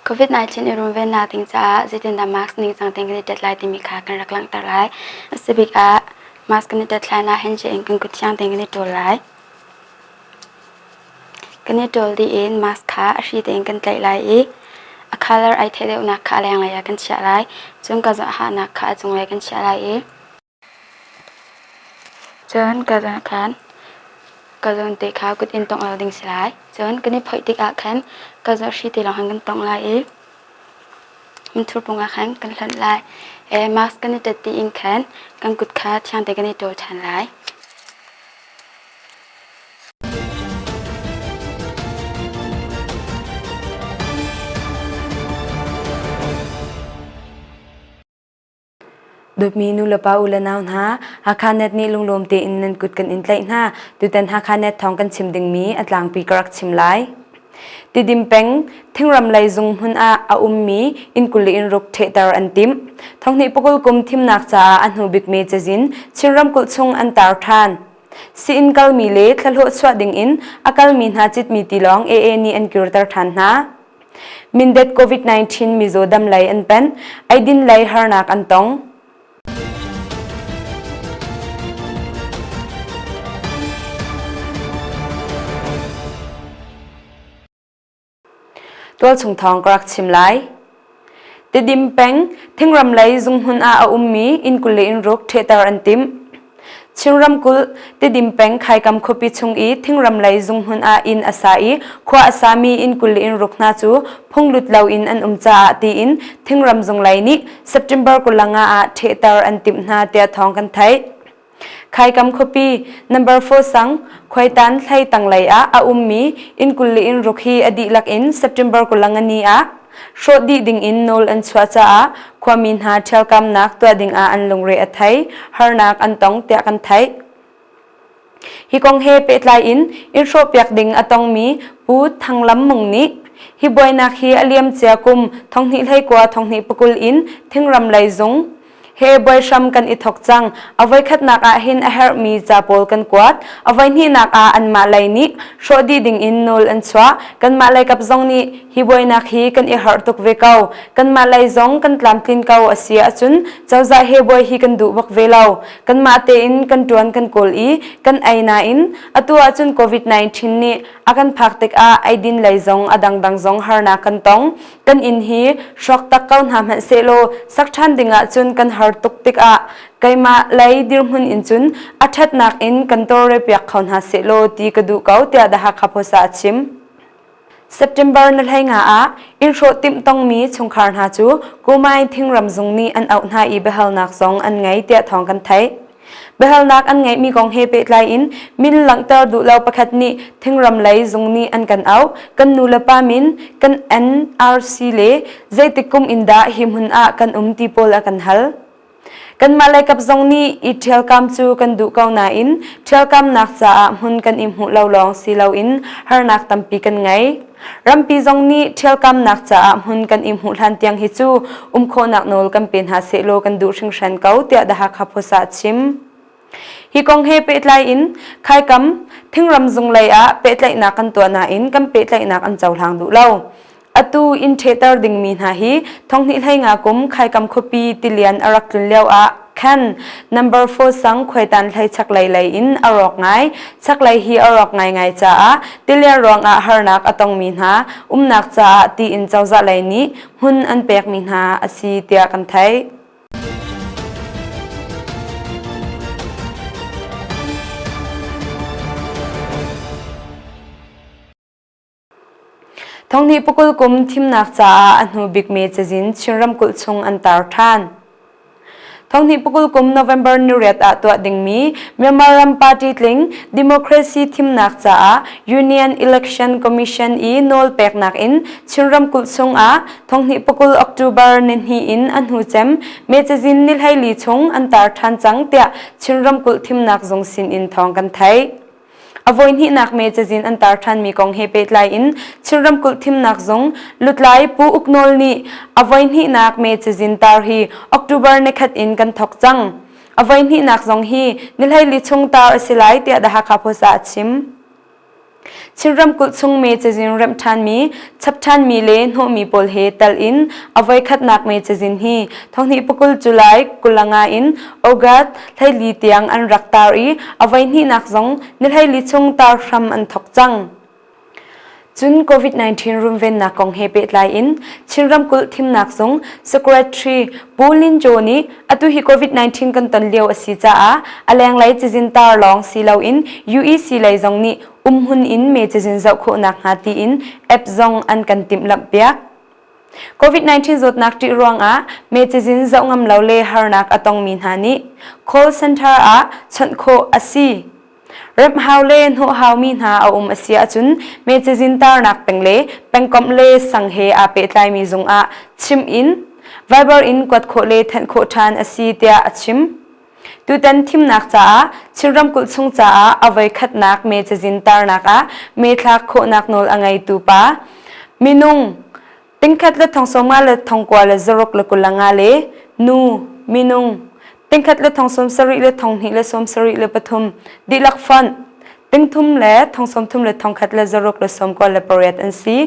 COVID-19 i runvennak ding caah zeitindah mask ningcang tein kan i tet lai timi kha kan rak langhter lai. A si bik ah mask kan i tet hlan ah handshake in kan kut thiang tein kan i ṭawl lai. Kan i ṭawl dih in mask kha a hri tein kan tlaih lai i a colour ai theih deuhnak kha a lenglei ah kan chiah lai. Cun ka hahnak kha a cunglei kan chiah lai i Cun ka zawn khan ka zawn te kha kut in tongh lo ding si lai. Cun kan i phoih tikah khan ka zawn hri te lawng khan kan tongh lai i minthur pung ah khan kan hlonh lai. Mask kan i ṭet dih in khan kan kut kha thiang tein kan i ṭawl ṭhan lai. Dawtmi nulepa u le nau hna, Hakha Net nih lunglawm tein nan kut kan in tlaih hna. Tutan Hakha Net thawng kan chim dingmi a tlangpi ka rak chim lai. Tidim peng thingram lei zung hmun ah a ummi inn 20 le inn ruk ṭhehter an timh. Thonghnih pakul kum thimnak caah a hnu bikmi cazin Chin ramkulh chung an tar ṭhan. Sii-inn kalmi le thlahlawh chuah dingin a kalmi hna citmi tilawng AA nih an kirter ṭhan hna. Mindat COVID-19 mizaw dam lei an panh, eidin lei harnak an tong. Tualchung thawng ka rak chim lai. Tidim peng thingram lei zunghmun ah a ummi inn 20 le inn ruk ṭhehter an timh. Chin ramkulh Tidim peng Khaikam khuapi chung i thingram lei zunghmun ah inn a sa i khua a sami inn 20 le inn ruk hna cu phunglut loin an um caah tiin thingram zung lei nih September 25 ah ṭhehter an timh hna tiah thawng kan theih. Khaikam khuapi number 4 sang Khuaitan hlei tanglei ah a ummi inn 20 le inn ruk hi a dihlak in September 25 ni ah hrawh dih ding in nawl an chuah caah khuami hna ṭhialkamnak tuah ding ah an lungre a thei, harnak an tong tiah kan theih. Hi kong he pehtlai in inn hrawhpiak ding a tongmi Pu Thang Lam Mung nih hi buainak hi a liamcia kum 2021 2020 in thingram lei zung he buaihram kan i thok cang. A voikhatnak ah hin a herhmi ca pawl kan kuat. A voihnihnak ah anmah lei nih hrawh dih ding in nawl an chuah. Kanmah lei kap zong nih hi buainak hi kan i harh tuk ve ko. Kanmah lei zong kan tlamtlin ko a si ahcun cozah he buai hi kan duh bak ve lo. Kanmah tein kan ṭuan kan kawl i kan ei nain atu ahcun COVID-19 nih a kan phak tikah eidin lei zong a dangdang zong harnak kan tong. Kan inn hi hrawk tak ko hna hmanh sehlaw sak ṭhan ding ahcun kan har tuk tikah keimah lei dirhmun in cun a ṭhatnak in kan tawlrepiak kho hna sehlaw ti ka duh ko tiah The Hakha Post ah a chim. September ni 15 ah inn hrawh timh tongmi chungkhar hna cu Kumai thingram zung nih an auh hna i biahalnak zong an ngei tiah thawng kan theih. Biahalnak an ngeihmi kong he pehtlai in min langhter duh lo pakhat nih thingram lei zung nih an kan auh. Kan nulepa min, kan NRC le zeitik kum in dah hi hmun ah kan um ti pawl a kan hal. Kanmah lei kap zong nih i ṭhialkam cu kan duh ko nain ṭhialkamnak caah hmun kan i hmuh lo lawng si loin harnak tampi kan ngei. Rampi zong nih ṭhialkamnak caah hmun kan i hmuh hlan tiang hi cu um khawhnak nawl kan pe hna sehlaw kan duh hringhran ko tiah The Hakha Post ah a chim. Hi kong he pehtlai in Khaikam thingram zung lei ah pehtlaihnak kan tuah nain kan pehtlaihnak an cohlang duh lo. Atu inn ṭhehter dingmi hna hi thonghnih 15 kum Khaikam khuapi tilian a rak tlun lio ah khan number 4 sang khuaitan hlei chaklei lei in a rawk ngai. Chaklei hi a rawk ngaingai caah tilian ruangah harnak a tongmi hna umnak caah tiin cozah lei nih hmun an pekmi hna a si tiah kan theih. Thonghnih pakul kum thimnak caah a hnu bikmi cazin Chin ramkulh chung an tar ṭhan. Thonghnih pakul kum November niriat ah tuah dingmi Myanmar ram party tling democracy thimnak caah Union Election Commission i nawl peknak in Chin ramkulh chung ah thonghnih pakul October nihnih in a hnu cem me cazin ni 14 chung an tar ṭhan cang tiah Chin ramkulh thimnak zung sin in thawng kan theih. A voihnihnak me cazin an tar ṭhanmi kong he pehtlai in Chin ramkulh thimnak zung lutlai Pu Uk Nawl nih a voihnihnak me cazin tar hi October nikhat in kan thawk cang. A voihnihnak zong hi ni 14 chung tar a si lai tiah The Hakha Post ah a chim. Chin ramkulh chung me cazin remh ṭhanmi, chap ṭhanmi le hnawhmi pawl he tel in a voikhatnak me cazin hi thonghnih pakul July 25 in August 14 tiang an rak tar i a voihnihnak zong ni 14 chung tar hram an thawk cang. Cun COVID-19 runvennak kong he pehtlai in Chin ramkulh thimnak zung Secretary Pu Lin Jaw nih atu hi COVID-19 kan ton lio a si caah a lenglei cazin tar lawng si loin UEC lei zong nih umhmun in me cazin zoh khawh nakhnga tiin app zong an kan timhlamhpiak. COVID-19 zawtnak ṭih ruangah me cazin zoh ngam lo le harnak a tongmi hna nih call center ah chawnh khawh a si. Remh hau le hnawh haumi hna a um a si ahcun me cazin tarnak peng le pengkomh le sang he aa pehtlaimi zung ah chim in Viber in kuat khawh le thanh khawh ṭhan a si tiah a chim. Tutan thimnak caah Chin ramkulh chung caah a voikhatnak me cazin tarnak ah me thlak khawhnak nawl a ngeitu pa minung tingkhat le thong sawmnga le thongkua le zaruk le 25 le nu minung tingkhat le thong 70 le 2 le 73 le pathum dihlak fonh tingthum le thong 30 le thongkhat le zaruk le sawmkua le pariat an si.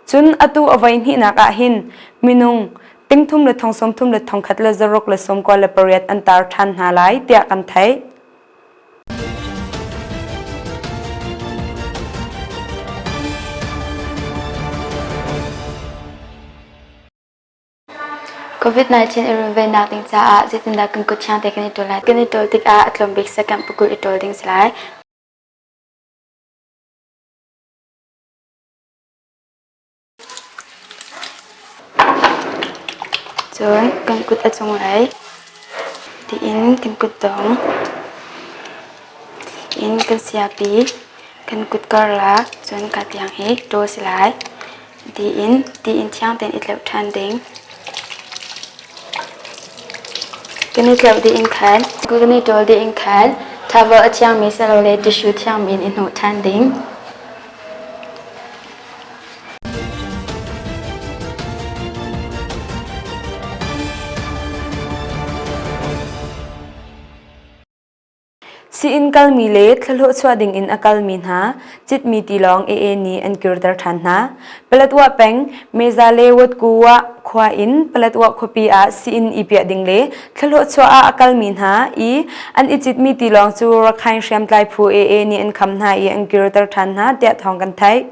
Cun atu a voi hnihnak ah hin minung tingthum le thong 30 le thongkhat le zaruk le 98 le pariat an tar ṭhan hna lai tiah kan theih. COVID-19 i runvennak ding caah zeitindah kan kut thiang te kan i ṭawl lai? Kan i ṭawl tikah a tlawm bik second pakul i ṭawl ding si lai. Cun kan kut a cunglei tiin kan kutdong in kan siapi kan kut karlak cun ka tiang hi ṭawl si lai. Tiin tiin thiang tein i tleuh ṭhan ding. Kan i tleuh dih in khan kan i ṭawl dih in khan towel a thiangmi silole tissue thiangmi in i hnawh ṭhan ding. Sii-inn kalmi le thlahlawh chuah dingin a kalmi hna citmi tilawng AA nih an kirter ṭhan hna. Paletwa peng Mezale Watkuwa khua in Paletwa khuapi ah sii-inn i piah ding le thlahlawh chuah ah a kalmi hna i an i citmi tilawng cu Rakhine hriamtlai phu AA nih an kham hna i an kirter ṭhan hna tiah thawng kan theih.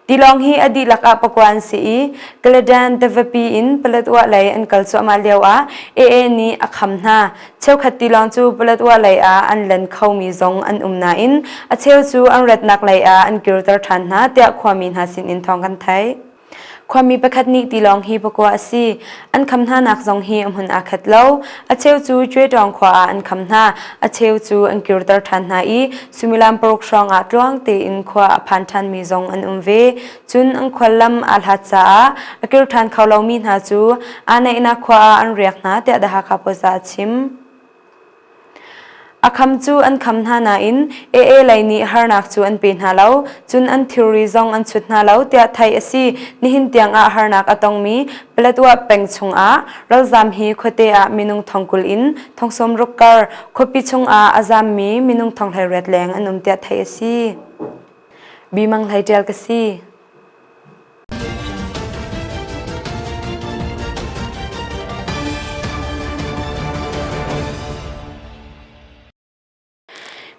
Tilawng hi a dihlak ah pakua an si i Kaladan tivapi in Paletwa lei an kal cuahmah lioah AA nih a kham hna. Cheukhat tilawng cu Paletwa lei ah an len khomi zong an um nain a cheu cu an ratnak lei ah an kirter ṭhan hna tiah khuami hna sinin thawng kan theih. Khuami pakhat nih tilawng hi pakua a si. An kham hnanak zong hi a hmun aa khat lo. A cheu cu Ṭuetawng khua ah an kham hna. A cheu cu an kirter ṭhan hna i suimilam paruk hrawng ah tluang tein khua a phan ṭhanmi zong an um ve. Cun an khuallam aa hlat caah a kir ṭhan kho lomi hna cu aa naihnak khua ah an riak hna tiah The Hakha Post ah a chim. A kham cu an kham hna nain AA lei nih harnak cu an pe hna lo, cun an thilri zong an chut hna lo tiah theih a si. Nihin tiangah harnak a tongmi Paletwa peng chungah ralzam hi khuate ah minung 20,000 in 60,000 kar, khuapi chungah a zammi minung 18,000 leng an um tiah theih a si. Bimang Hlei Ṭial ka si.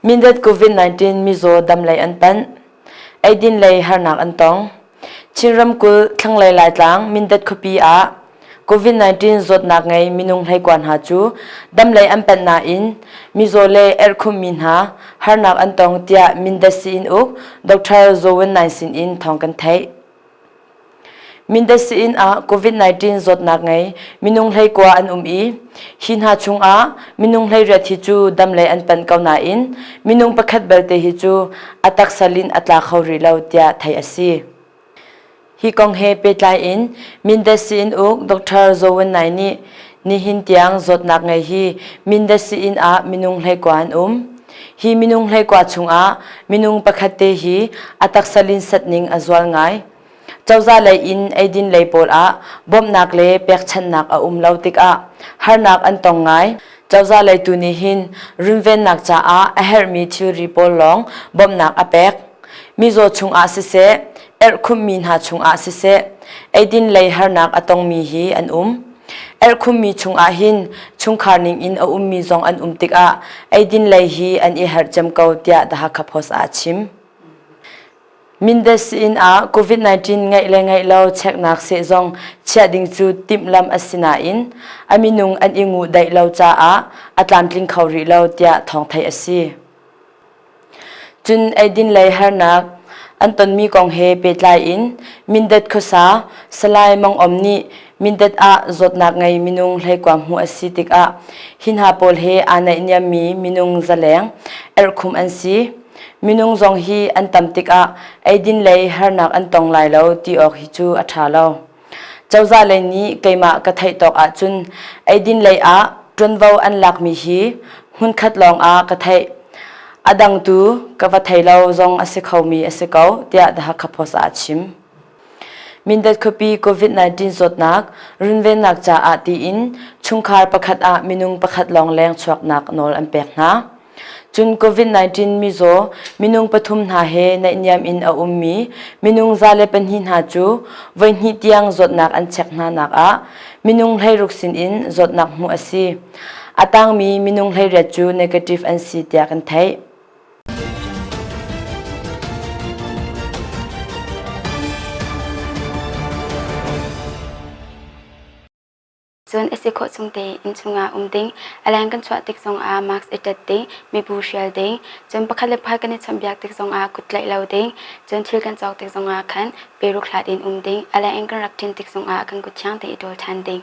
Mindat COVID-19 mizaw damlei an panh. Eidin lei harnak an tong. Chin ramkulh thlanglei Laitlang Mindat khuapi ah COVID-19 zawtnak ngei minung 19 hna cu damlei an panh nain mizaw le erhkhummi hna harnak an tong tiah Mindat sii-inn uk Dr. Zaw Win Naing sin in thawng kan theih. Mindat sii-inn ah COVID-19 zawtnak ngei minung 19 an um i hi hna chungah minung 18 hi cu damlei an panh ko nain minung pakhat belte hi cu a taksa linh a tla kho rih lo tiah theih a si. Hi kong he pehtlai in Mindat sii-inn uk Dr. Zaw Win Nai nih nihin tiang zawtnak ngei hi Mindat sii-inn ah minung 19 an um. Hi minung 19 chungah minung pakhat te hi a taksa linhsat ning a zual ngai. Cozah lei in eidin lei pawl ah bawmhnak le pekchanhnak a um lo tikah harnak an tong ngai. Cozah lei tu nih hin runvennak caah a herhmi thilri pawl lawng bawmhnak a pek. Mizaw chungah siseh, erhkhumhmi hna chungah siseh, eidin lei harnak a tongmi hi an um. Erhkhumhmi chungah hin chungkhar ningin a ummi zong an um tikah eidin lei hi an i harh cem ko tiah The Hakha Post ah a chim. Mindat sii-inn ah COVID-19 ngeih le ngeih lo cheknak seh zong chiah ding cu timhlamh a si nain a minung an i nguhdaih lo caah a tlamtling kho rih lo tiah thawng theih a si. Cun eidin lei harnak an tonmi kong he pehtlai in Mindat khuasa Salai Mang Om nih Mindat ah zawtnak ngei minung hleikua hmuh a si tikah hi hna pawl he aa naihniammi minung zaleng erhkhum an si. Minung zong hi an tam tikah eidin lei harnak an tong lai lo ti awk hi cu a ṭha lo. Cozah lei nih keimah ka theih tawk ahcun eidin lei ah ṭuanvo an lakmi hi hmunkhat lawng ah ka theih. A dang tu ka va thei lo zong a si khomi a si ko tiah The Hakha Post ah a chim. Mindat khuapi COVID-19 zawtnak runvennak caah tiin chungkhar pakhat ah minung pakhat lawng leng chuaknak nawl an pek hna. Cun COVID-19 mizaw minung pathum hna he naihniam in a ummi minung 102 hna cu voihnih tiang zawtnak an check hna nak ah minung 16 sinin zawtnak hmuh a si. A tangmi minung 18 cu negative an si tiah kan theih. Cun a si khawh chung tein innchung ah um ding, a leng kan chuah tik zongah mask i ṭet ding, mibu hrial ding, cun pakhat le pakhat kan i chawnhbiak tik zongah kut tlaih lo ding, cun thil kan cawk tik zongah khan peruk hlat in um ding, a leng in kan rak ṭin tik zongah kan kut thiang tein i ṭawl ṭhan ding.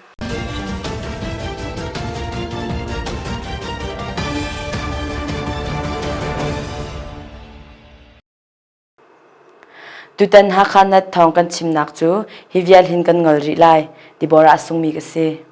Tutan Hakha Nat thawng kan chimnak cu hi vial hin kan ngol rih lai. Deborah Sungmi ka si.